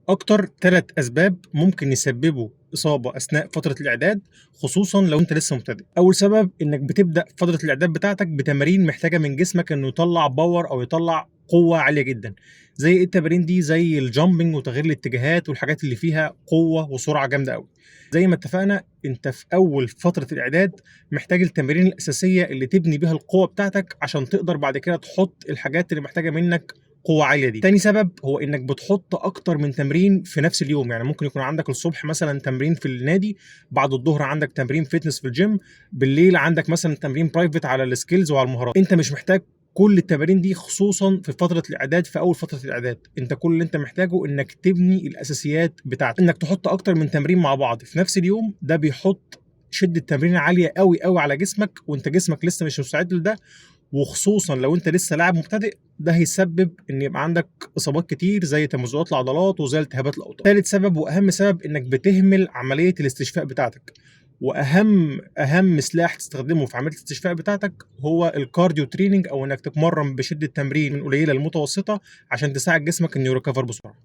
أكتر 3 أسباب ممكن يسببوا إصابة أثناء فترة الإعداد، خصوصًا لو أنت لسه مبتدئ. أول سبب إنك بتبدأ فترة الإعداد بتاعتك بتمارين محتاجة من جسمك إنه يطلّع power أو يطلّع قوة عالية جدًا. زي إيه التمارين دي؟ زي الjumping وتغيير الاتجاهات والحاجات اللي فيها قوة وسرعة جامدة أوي. زي ما اتفقنا، أنت في أول فترة الإعداد محتاج التمارين الأساسية اللي تبني بيها القوة بتاعتك عشان تقدر بعد كده تحط الحاجات اللي محتاجة منك قوة عالية دي. تاني سبب هو إنك بتحط أكتر من تمرين في نفس اليوم، يعني ممكن يكون عندك الصبح مثلًا تمرين في النادي، بعد الضهر عندك تمرين fitness في الgym، بالليل عندك مثلًا تمرين private على الskills وعلى المهارات. أنت مش محتاج كل التمارين دي، خصوصًا في فترة الإعداد، في أول فترة الإعداد. أنت كل اللي أنت محتاجه إنك تبني الأساسيات بتاعتك. إنك تحط أكتر من تمرين مع بعض في نفس اليوم، ده بيحط شدة تمرين عالية أوي، أوي على جسمك، وأنت جسمك لسه مش مستعد لده، وخصوصًا لو أنت لسه لاعب مبتدئ، ده هيسبب إن يبقى عندك إصابات كتير زي تمزقات العضلات وزي التهابات الأوتار. تالت سبب وأهم سبب إنك بتهمل عملية الاستشفاء بتاعتك، وأهم أهم سلاح تستخدمه في عملية الاستشفاء بتاعتك هو الcardio training، أو إنك تتمرن بشدة تمرين من قليلة لمتوسطة عشان تساعد جسمك إنه يrecover بسرعة.